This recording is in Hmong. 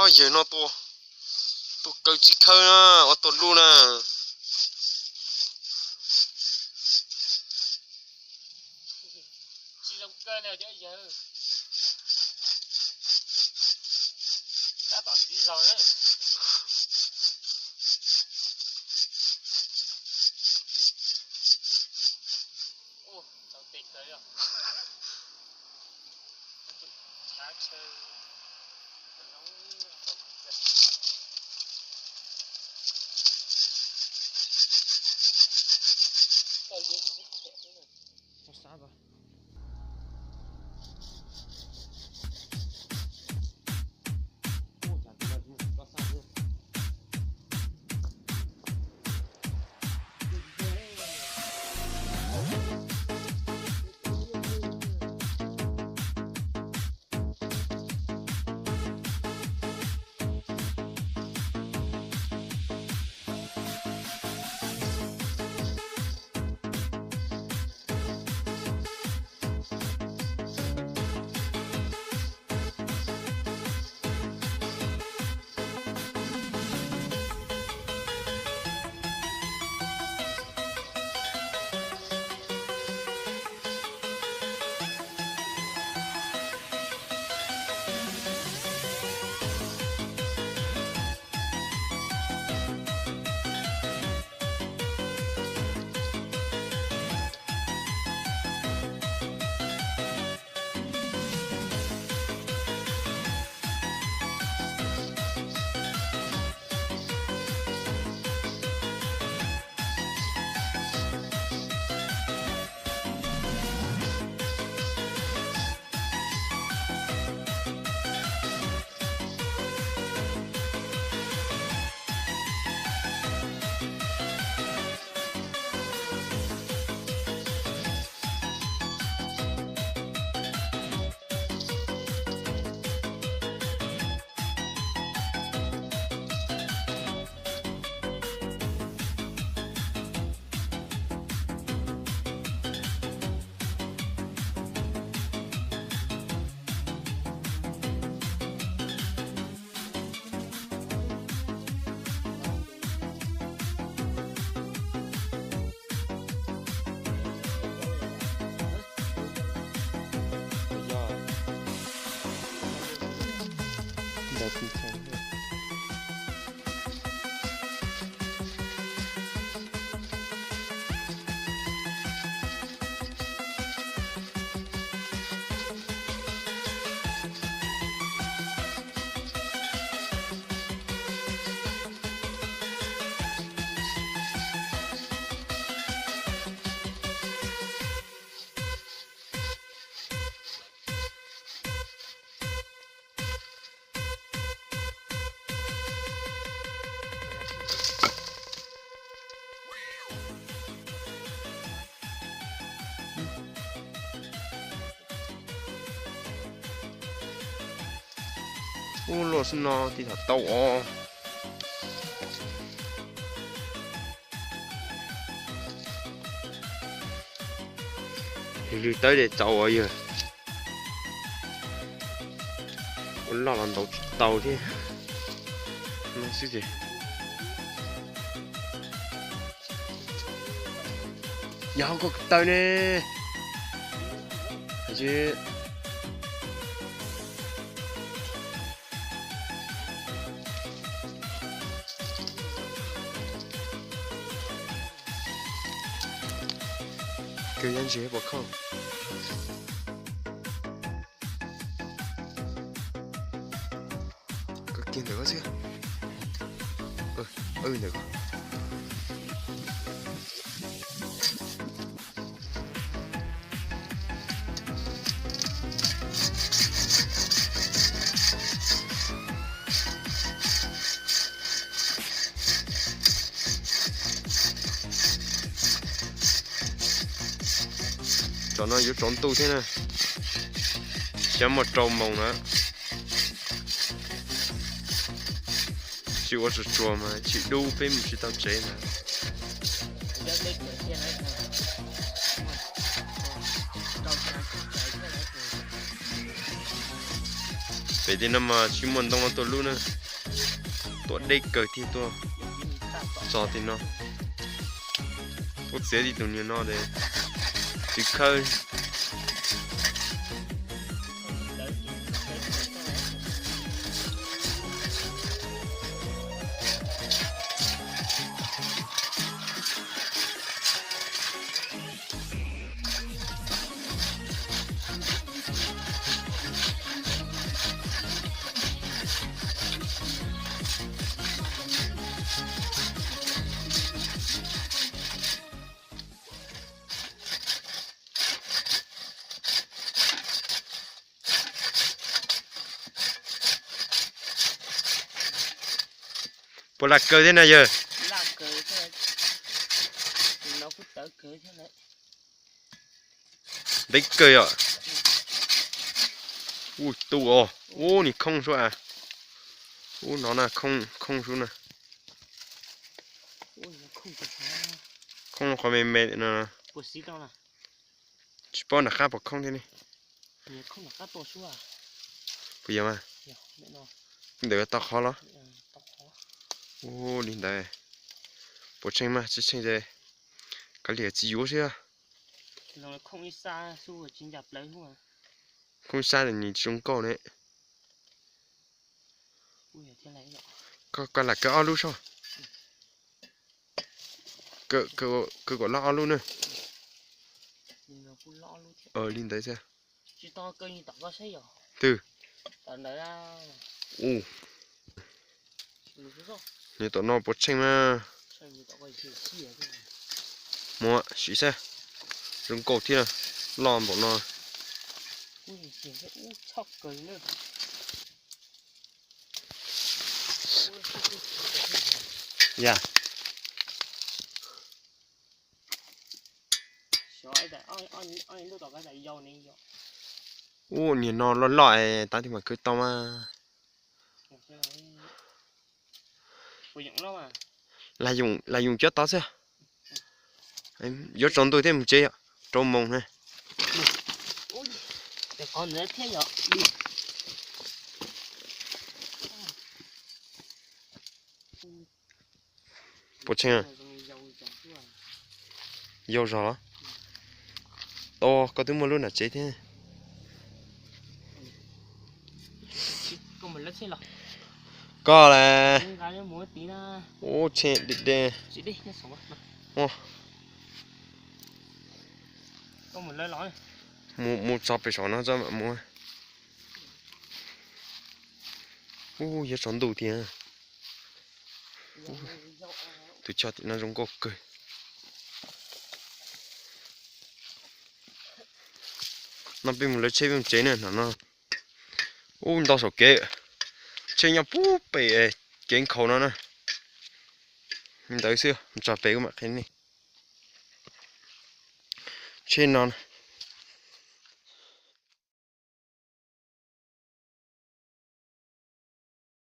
Ob yawg no tua, tua kaw tsis khawb na, ua tua lub na. Tsis zoo kawg li cov yawg. Tab tom tsis zoo na. Ua tau tes kawg os. Ub, los no tig thaum tau os. Lwg lwg tawb de txaus os yawg. Ua loj los ntaus tsis tau thiab. No xwb ces. Yog hauv ko taw ne. Kawg yab ntses puas khauj. Kiag ntawm ko xwb. Ntawm ko. Tsov no yuav tsov ntuj thiab na. Xyov muaj rau moos na. Tsis ua tsuas tsuas mas tsis dub peb mus tsis tau tsev na. Pem tim no mas tsis muaj ntoo no tuaj lub na, tuaj deb kawg thiaj tuaj txog tim no. Kuv txiav tib tug niag no es tsis khawb. Puas lam kawg thiab na yawg? Ntev kawg yom. Ub, tu os, ub, nws khoob sub a. Ub, no na, khoob sub na. Khoob qhov me me no. Tsis paub nram qab puas khoob thiab ne. Puas yog mas? Ntawd tau qhov los? Ub, li ntawd. Puas tsheej mas tsis tsheej ces kav liam tsis yuav xwb. Khoob sab nws tsis zoo nkauj ne. Koj lam kaw ob lub soj. Kaw kom loj ob lub na. Li ntawd xwb. Twg? Ub, nws tom no puas tsheej mas. Muab siv xwb. Zoo nkauj thiab, loj npaum no. Ya. Ub, niag no loj loj es tab tis mas kwv tau mas. Lam yoom cov tod xwb. Yuav tsaus ntuj thiab mus tsev yom, rau moos na. Puas tsheej? Yau zog los? Tau, koj twb muaj lub nram tsev thiab. Koj las. Ub, tsheej deb deb. Mus tso pem saum no tso mam mus. Ub, yuav tsaus ntuj tiag. Tus choj tim no zoo nkauj kawg. No peb mus lawv tsheb peb mus tsev na no. Ub, ntau saum kev. Tsheb nyob puag pem kev nkhaus no na. Li ntawd xwb, tso pem kuv mam qhia nej. Tsheb no,